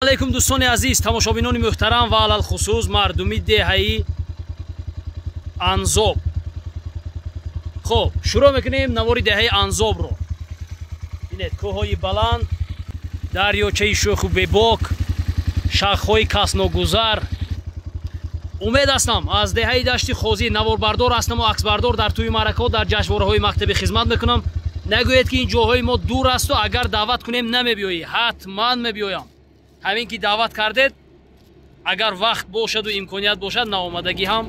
Алейкум дӯстони азиз, тамошобинони муҳтарам ва алалхусус мардуми деҳаи Анзоб. Хуб, шурӯъ мекунем навори деҳаи Анзобро. Бинед, кӯҳҳои баланд, дарёчаи шӯху бебок, шахҳои касногузар. Умед ҳастам аз деҳаи Дашти Хозӣ наворбардор ҳастаму аксбардор дар тӯи маъракаҳо, дар ҷашнвораҳои мактабӣ хизмат мекунам. Нагӯед ки ин ҷоҳои мо дур асту агар даъват кунем намебиёӣ. Ҳатман мебиёям. Ҳамин ки даъват кардед, агар вақт бошаду имконият бошад, наомадагӣ ҳам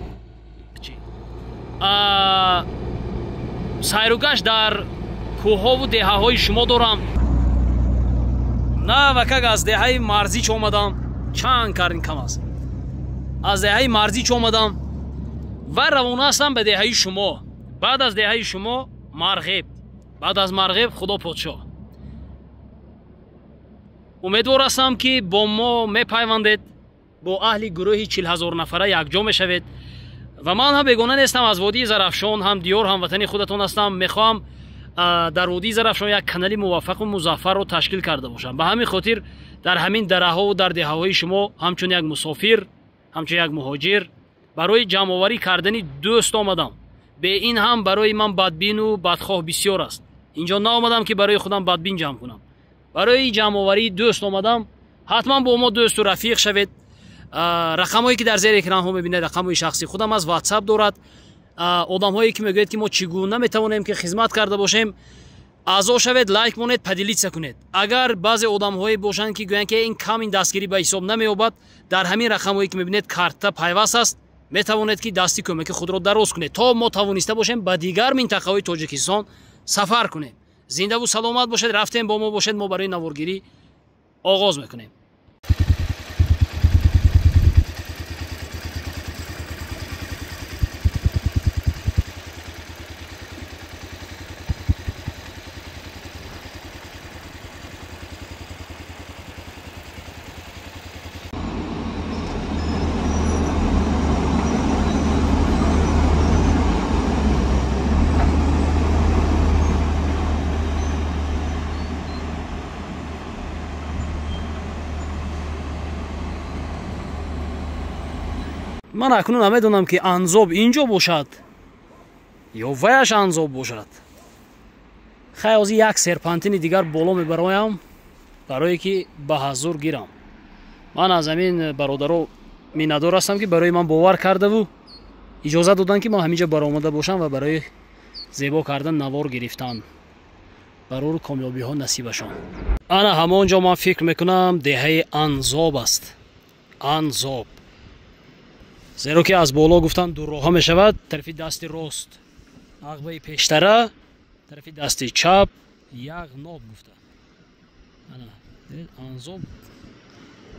сайругашт дар кӯҳҳову деҳаҳои шумо дорам. На вакак аз деҳаи Марзич омадам, чанд карин кам аст. Аз деҳаи Марзич омадам ва равона ҳастам ба деҳаи шумо. Баъд аз деҳаи шумо Марғеб, баъд аз Марғеб Худо подшоҳ. Умедвор ҳастам ки бо мо мепайвандед, бо аҳли гурӯҳи 40 000 нафара якҷо мешавед. Ва ман ҳам бегона нестам аз водии Зарафшон, ҳам диёр, ҳам ватани худатон ҳастам. Мехоҳам дар водии Зарафшон як канали муваффақу музаффарро ташкил карда бошам. Ба ҳамин хотир дар ҳамин дараҳову дар деҳаҳои шумо ҳамчун як мусофир, ҳамчун як муҳоҷир барои ҷамъоварӣ кардани дӯст омадам. Бе ин ҳам барои ман бадбину бадхоҳ бисёр аст. Инҷо наомадам ки барои худам бадбин ҷамъ кунам. Барои ҷамъоварии дӯст омадам. Ҳатман бо мо дӯсту рафиқ шавед. Рақамҳое ки дар зери экранҳо мебинед, рақамҳои шахсии худам аст, WhatsApp дорад. Одамҳое ки мегӯяд ки мо чӣ гуна метавонем ки хизмат карда бошем, аъзо шавед, лайк монед, поделиться кунед. Агар баъзе одамҳое бошанд ки гӯянд ки ин кам, ин дастгирӣ ба ҳисоб намеёбад, дар ҳамин рақамҳое ки мебинед карта пайваст аст, метавонед ки дасти кӯмаки худро дароз кунед, то мо тавониста бошем ба дигар минтақаҳои Тоҷикистон сафар кунем. Зиндаву саломат бошед, рафтем, бо мо бошед, мо барои наворгирӣ оғоз мекунем. Ман акнун намедонам ки Анзоб инҷо бошад ё ваяш Анзоб бошад. Хай, ҳозир як серпантини дигар боло мебароям барое ки ба ҳазур гирам. Ман аз ҳамин бародаро миннатдор ҳастам ки барои ман бовар кардаву иҷозат доданд ки ман ҳаминҷо баромада бошам ва барои зебо кардан навор гирифтан. Барору комёбиҳо насибашон. Ана ҳамон ҷо ман фикр мекунам деҳаи Анзоб аст. Анзоб. Зеро ки аз боло гуфтан дуроҳа мешавад, тарафи дасти рост ағбаи пештара, тарафи дасти чап Яғноб гуфта. Ана, Анзоб.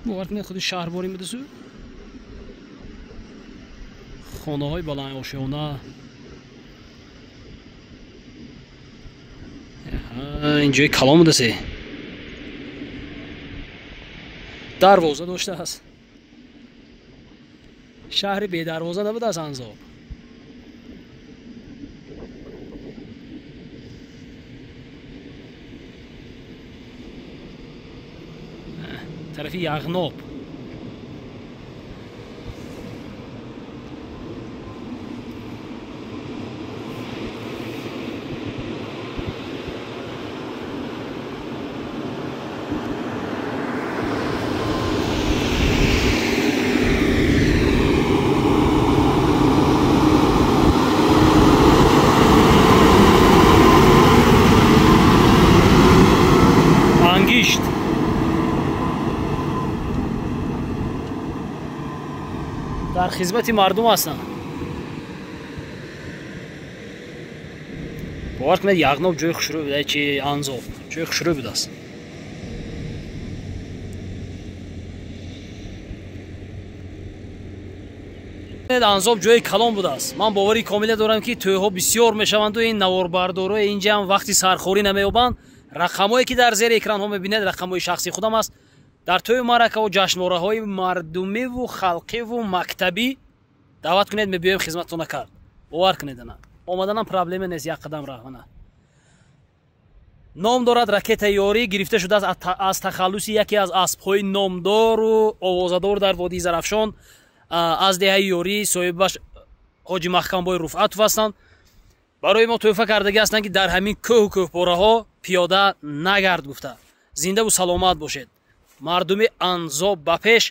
Бовар кунед худи шаҳр борим будасу. Хонаҳои баландошёна. Ин ҷои калон будасе. Дарвоза доштааст. Шаҳри бедарвоза набудааст Анзоб. Тарафи Яғноб. Ангишт. Дар хизмати мардум ҳастанд. Бовар кунед, Яғноб ҷои хушрӯй буда, чи Анзоб ҷои хушрӯй будааст. Анзоб ҷои калон будааст. Ман бовари комила дорам ки тӯйҳо бисёр мешаванду ин наворбардорои инҷа ҳам вақти сархорӣ намеёбанд. Рақамҳое ки дар зери экранҳо мебинед, рақамҳои шахсии худам аст. Дар тӯи маъракаву ҷашнвораҳои мардумиву халқиву мактабӣ даъват кунед, мебиёем хизматтона кард. Бовар кунед, ана омаданам проблема нест, як қадам раҳ. Ана Ном дорад ракетаи ёрӣ, гирифта шудааст аз тахаллуси яке аз аспҳои номдору овозадор дар водии Зарафшон, аз деҳаи Ёрӣ, соҳибаш ҳоҷи Маҳкамбой Руфъатов ҳастанд. Барои мо тӯҳфа кардагӣ ҳастанд, ки дар ҳамин кӯҳу кӯҳпораҳо пиёда нагард гуфта. Зиндаву саломат бошед. Мардуми Анзоб ба пеш.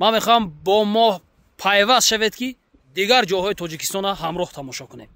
Ман мехоҳам бо мо пайваст шавед, ки дигар ҷоҳои Тоҷикистонро ҳамроҳ тамошо кунем.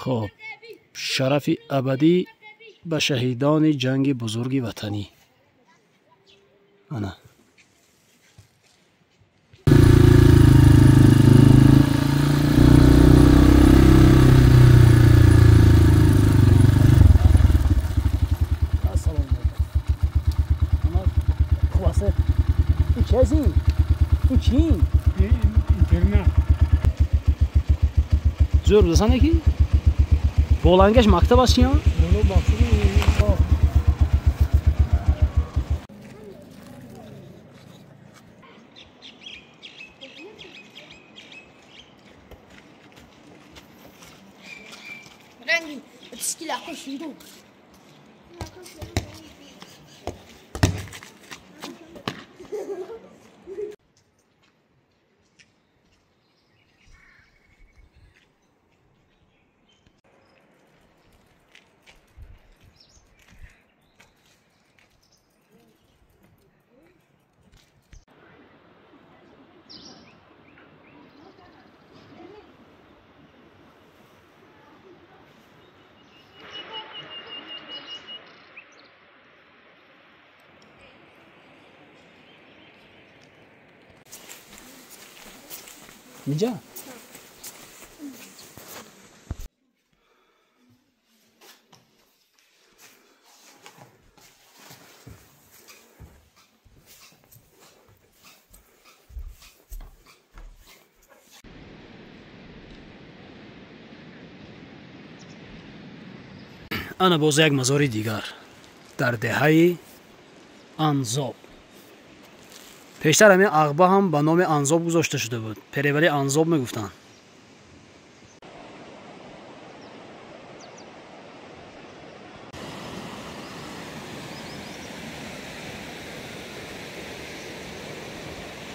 Хоб, шарафи абадӣ ба шаҳидони ҷанги бузурги ватанӣ. Ана. Зӯр будасан ки? Болангаш мактаб аст ё? Инҷа? Ана боз як мазори дигар дар деҳаи Анзоб. Пештар ҳамин ағба ҳам ба номи Анзоб гузошта шуда буд. Перевали Анзоб мегуфтанд.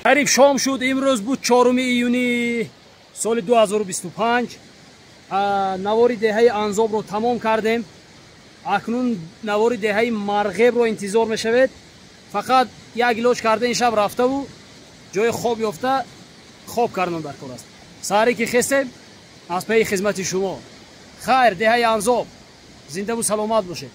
Қариб шом шуд. Имрӯз буд 4 июни соли 2025. Навори деҳаи Анзобро тамом кардем. Акнун навори деҳаи Марғебро интизор мешавед. Фақат як илоҷ карда ин шаб рафтаву ҷои хоб ёфта хоб кардан дар кор аст. Саҳаре ки хестем аз пайи хизмати шумо. Хайр, деҳаи Анзоб, зиндаву саломат бошед.